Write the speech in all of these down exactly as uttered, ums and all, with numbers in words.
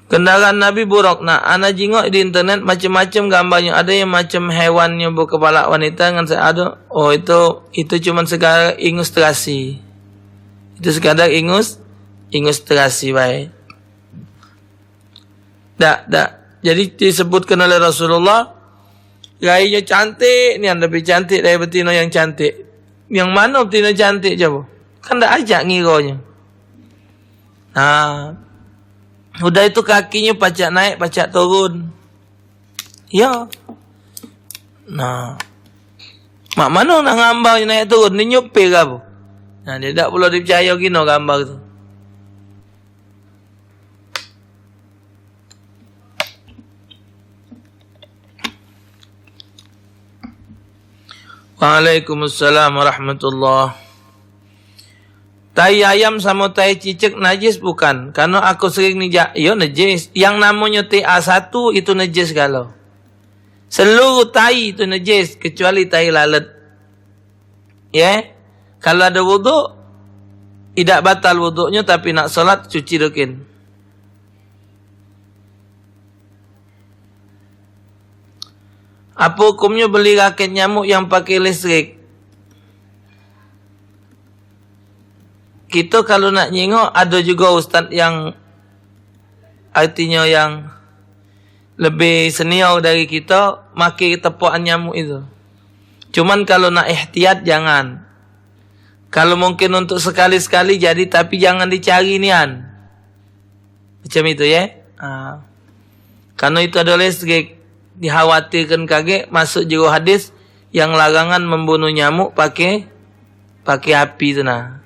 Kendaraan Nabi buruk. Nah, ana jingok di internet macam-macam gambarnya. Ada yang macam hewannya berkepala wanita dengan se-, ada. Oh, itu, itu cuman segala ilustrasi. Itu sekadar ingus-, ilustrasi bae. Dak, dak. Jadi disebutkan oleh Rasulullah, rainyo cantik nian, lebih cantik dari betino yang cantik. Yang mano betino cantik coba? Kan dak ajak ngironyo. Nah, udah itu kakinyo pacak naik, pacak turun. Ya. Nah, mak mano nak ngambar naik turun, dia nyupir apa? Nah, dia dak perlu dipercaya gino gambar tu. Waalaikumsalam warahmatullah. Tai ayam samo tai cicak najis bukan? Kareno aku sering nijak, iyo najis. Yang namonyo T A satu itu najis galo. Seluruh tai itu najis, kecuali tai lalat. Ye, kalau ado wuduk, idak batal wuduknyo, tapi nak solat cuci rukin. Apo hukumnyo beli raket nyamuk yang pakai listrik? Kito kalu nak nyingok, ado jugo ustaz yang artinyo yang lebih senior dari kito make tepokan nyamuk itu. Cuman kalu nak ihtiyat, jangan. Kalu mungkin untuk sekali-sekali jadi, tapi jangan dicari nian. Macam itu, ye. Ha. Kareno itu ado listrik, dikhawatirkan kagek masuk jero hadis yang larangan membunuh nyamuk pakai, pakai api tu nah.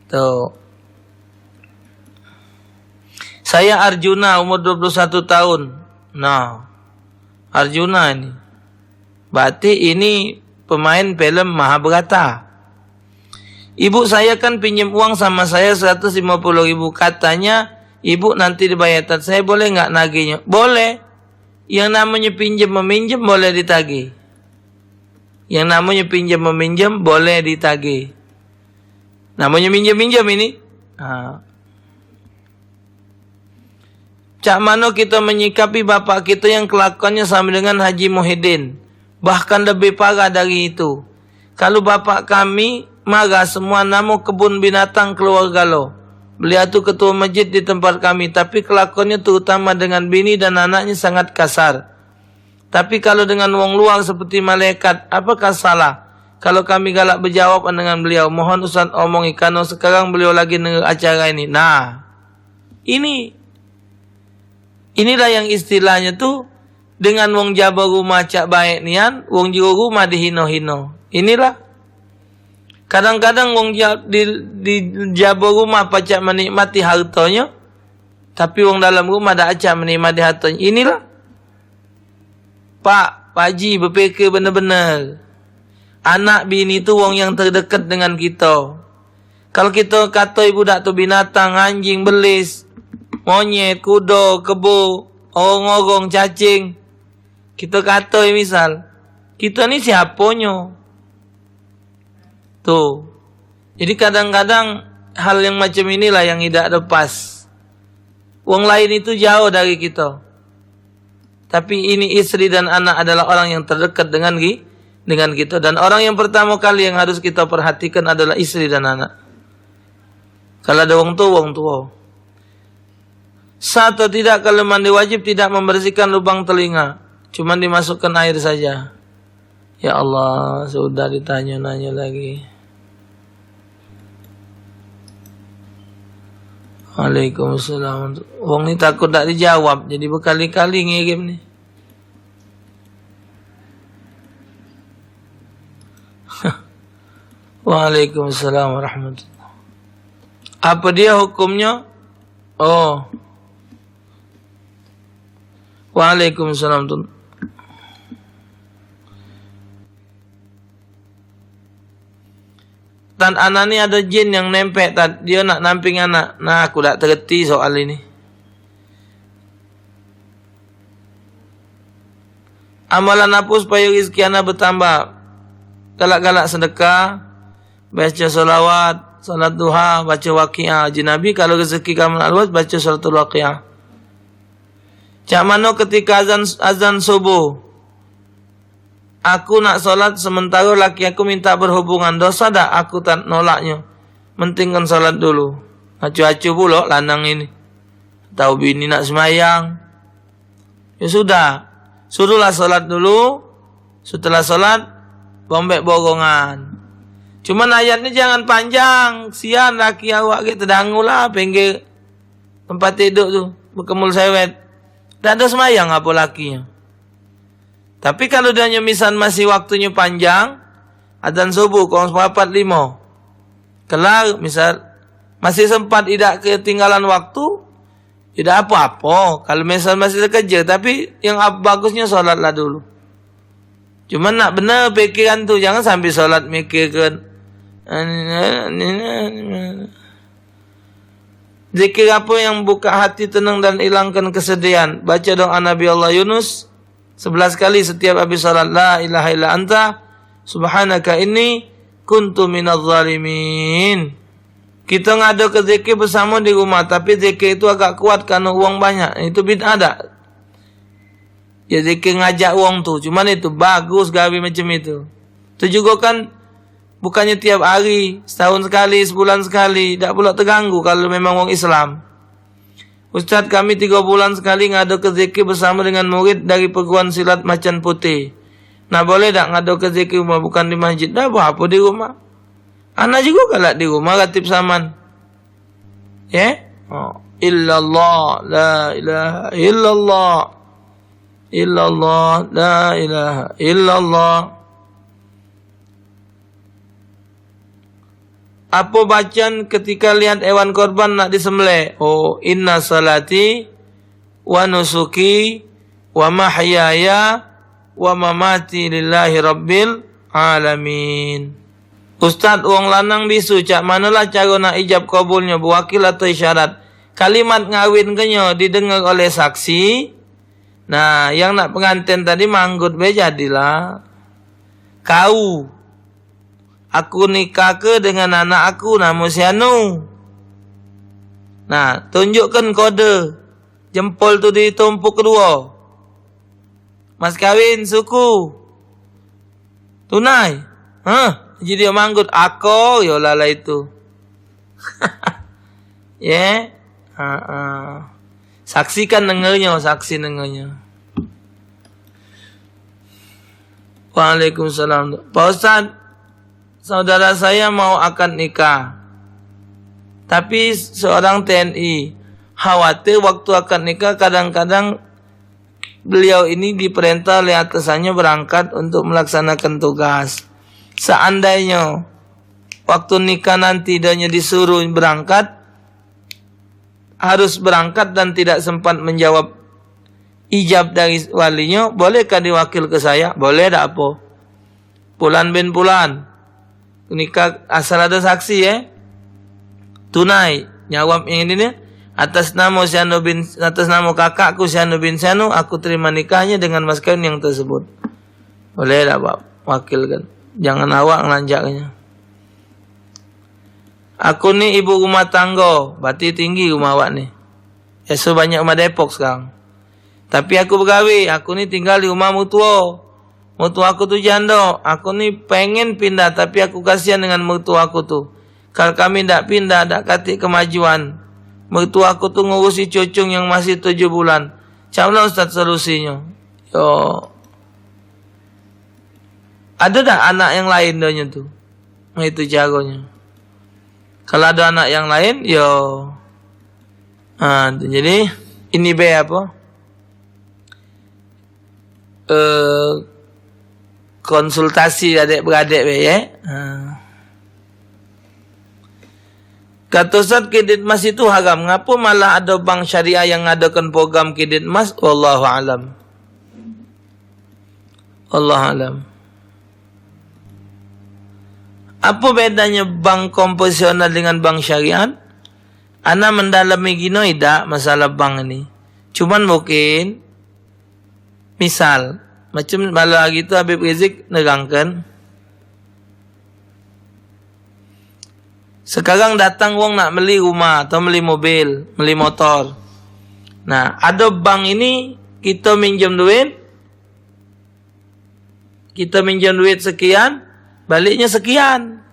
Tu. Saya Arjuna, umur dua puluh satu tahun. Nah, Arjuna ini. Berarti ini pemain film Mahabharata. Ibu saya kan pinjam uang sama saya seratus lima puluh ribu. Katanya, ibu nanti dibayar. Tat saya boleh nggak nagihnya? Boleh. Yang namanya pinjam meminjam boleh ditagih. Yang namanya pinjam meminjam boleh ditagih. Namanya minjam-minjam ini. Ha. Cak mano kito menyikapi bapak kito yang kelakuannya sama dengan Haji Muhyiddin, bahkan lebih parah dari itu? Kalu bapak kami marah, semua namo kebun binatang keluar galo. Beliau tu ketua masjid di tempat kami, tapi kelakuannya terutama dengan bini dan anaknya sangat kasar. Tapi kalu dengan wong luar seperti malaikat, apakah salah kalu kami galak bejawab dengan beliau? Mohon Ustaz omongi, kareno sekarang beliau lagi denger acara ini. Nah, ini, inilah yang istilahnyo tu, dengan wong jaba rumah cak baek nian, wong jero rumah dihino-hino. Inilah. Kadang-kadang wong ja-, di, di jaba rumah pacak menikmati hartonyo, tapi wong dalam rumah dak acak menikmati hartonyo. Inilah. Pak, Pak Haji, bepikir bener-bener. Anak bini tu wong yang terdekat dengan kito. Kalu kito katoi budak tu binatang, anjing, belis, monyet, kudo, kebo, orong-orong, cacing, kito katoi misal, kito ni siaponyo? Tu. Jadi kadang-kadang hal yang macam inilah yang idak ado pas. Wong lain itu jauh dari kito. Tapi ini istri dan anak adalah orang yang terdekat dengan ki-, dengan kito. Dan orang yang pertamo kali yang harus kito perhatikan adalah istri dan anak. Kalu ado wong tuo, wong tuo. Sah atau tidak kalu mandi wajib tidak membersihkan lubang telinga, cuman dimasukkan air saja. Ya Allah, sudah ditanyo-nanyo lagi. Waalaikumsalam. Wong ni takut dak dijawab, jadi berkali-kali ngirim ni. Waalaikumsalam warahmatullah. Apa dia hukumnya? Oh. Waalaikumsalam, Tun. Tan anak ni ado jin yang nempek, Tan. Dio nak namping anak. Nah, aku dak tereti soal ini. Amalan apo supaya rezeki anak bertambah? Galak-galak sedekah, baca solawat, salat duha, baca Waqiah. Ji Nabi, kalu rezeki kamu nak luas, baca suratul Waqiah. Cak mano ketika azan, azan subuh? Aku nak solat sementaro laki aku minta berhubungan. Dosa dak aku tak nolaknyo? Mentingkan solat dulu. Acu-acu pulo lanang ini. Tau bini nak semayang. Ya sudah, suruhlah solat dulu. Setelah solat, bombek borongan. Cuman ayat ni jangan panjang. Sian laki awak ke tedangu lah pinggir tempat tiduk tu, bekemul sewet. Dak ado semayang apo lakinyo. Tapi kalu dio nyo misal masih waktunyo panjang, adzan subuh kurang seperapat limo. Kelar, misal masih sempat idak ketinggalan waktu, idak apo-apo. Kalu misal masih tekejer, tapi yang ap-, bagusnyo solatlah dulu. Cuman nak bener pikiran tu, jangan sampai solat mikirkan. Zikir apa yang buka hati tenang dan ilangkan kesedihan? Baca doa Nabi Allah Yunus sebelas kali setiap habis salat. La ilaha illa anta subhanaka inni kuntu minaz zalimin. Kita ngado ke zikir bersama di rumah, tapi zikir itu agak kuat karena uang banyak. Itu bid'ah dak? Ya, zikir ngajak wong tu. Cuman itu bagus gawe macam itu. Tu juga kan bukannya tiap hari, setahun sekali, sebulan sekali. Dak pula terganggu kalau memang wong Islam. Ustaz, kami tiga bulan sekali ngado ke zikir bersama dengan murid dari perguruan silat Macan Putih. Nah, boleh dak ngado ke zikir rumah bukan di masjid? Dak apa-apa di rumah. Ana juga galak di rumah ratib saman. Ya? Oh. Illallah, la ilaha illallah. Illallah, la ilaha illallah. Apa bacaan ketika lihat hewan korban nak disembelih? Oh, inna salati wa nusuki wa mahyaya wa mamati lillahi rabbil alamin. Ustaz, wong lanang bisu, cak manolah caro nak ijab kabulnyo, bewakil atau isyarat? Kalimat ngawin kenyo didengar oleh saksi. Nah, yang nak pengantin tadi manggut be jadilah. Kau, aku nikahke dengan anak aku, namo si Anu. Nah, tunjukkan kode jempol tu ditumpuk kedua. Mas kawin, suku. Tunai. Hah? Jadi dia manggut. Ako, yo lalai tu. Ya. Ha, ha. Saksikan dengarnya, saksi dengarnya. Waalaikumsalam. Pak Ustaz, saudara saya mau akad nikah. Tapi seorang T N I. Khawatir waktu akad nikah kadang-kadang beliau ini diperintah oleh atasannya berangkat untuk melaksanakan tugas. Seandainya waktu nikah nanti dianya disuruh berangkat, harus berangkat dan tidak sempat menjawab ijab dari walinya, bolehkah diwakil ke saya? Boleh, dak apa. Pulan bin Pulan. Nikah asal ada saksi, ya. Tunai. Jawab yang ini ni. Atas nama si Anu bin, atas nama kakakku si Anu bin si Anu, aku terima nikahnya dengan mas kawin yang tersebut. Boleh dak, Pak? Wakilkan. Jangan awak ngelanjaknya. Aku ni ibu rumah tangga, berarti tinggi rumah awak ni. Biasa banyak rumah Depok sekarang. Tapi aku begawe, aku ni tinggal di rumah mertua. Mertua aku tu janda, aku ni pengen pindah, tapi aku kasihan dengan mertua aku tu. Kal kami dak pindah, dak katik kemajuan. Mertua aku tu ngurusi cucung yang masih tujuh bulan. Cak mana Ustaz solusinyo? Yo. Ada dak anak yang lain donyo tu? Nah, itu jagonyo. Kalau ada anak yang lain, yo. Ha, tu. Jadi, ini be apa? Eh, konsultasi adek beradek be, ya. Ha. Kata Ustaz, kredit emas itu haram. Ngapo malah ada bank syariah yang ngadakan program kredit emas? Wallahu alam. Wallahu alam. Apa bedanya bank konvensional dengan bank syariat? Ana mendalami gino idak masalah bank ini. Cuman mungkin, misal, macam malam hari tu Habib Rizik nerangkan, sekarang datang wong nak meli rumah atau meli mobil, meli motor. Nah, ado bank ini, kito minjem duit, kito minjem duit sekian, baliknyo sekian.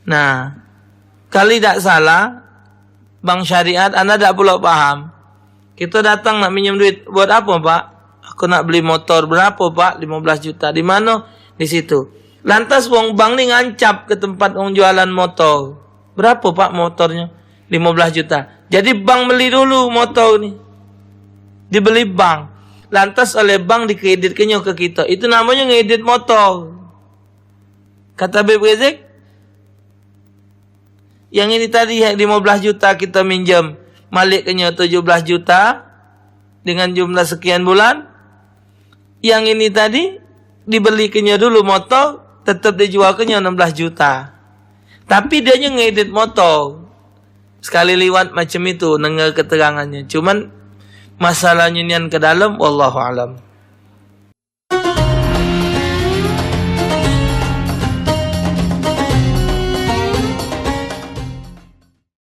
Nah, kali dak salah, bank syariat, anda dak pulo paham. Kito datang nak minjem duit, buat apo, Pak? Aku nak beli motor, berapo, Pak? Limo belas juta. Di mano? Di situ. Lantas wong bank ni ngancap ke tempat wong jualan motor. Berapo, Pak, motornyo? Limo belas juta. Jadi bank beli dulu motor ni. Dibeli bank. Lantas oleh bank dikreditkenyo ke kito. Itu namonyo ngedit motor. Kata Habib Rizik, yang ini tadi, yang limo belas juta kito minjem, malikkenyo tujuh belas juta dengan jumlah sekian bulan. Yang ini tadi, dibelikenyo dulu motor, tetep dijualkenyo enam belas juta. Tapi dianyo ngedit motor. Sekali liwat macam itu, dengar keterangannyo. Cuman, masalahnyo nian ke dalam, wallahu alam.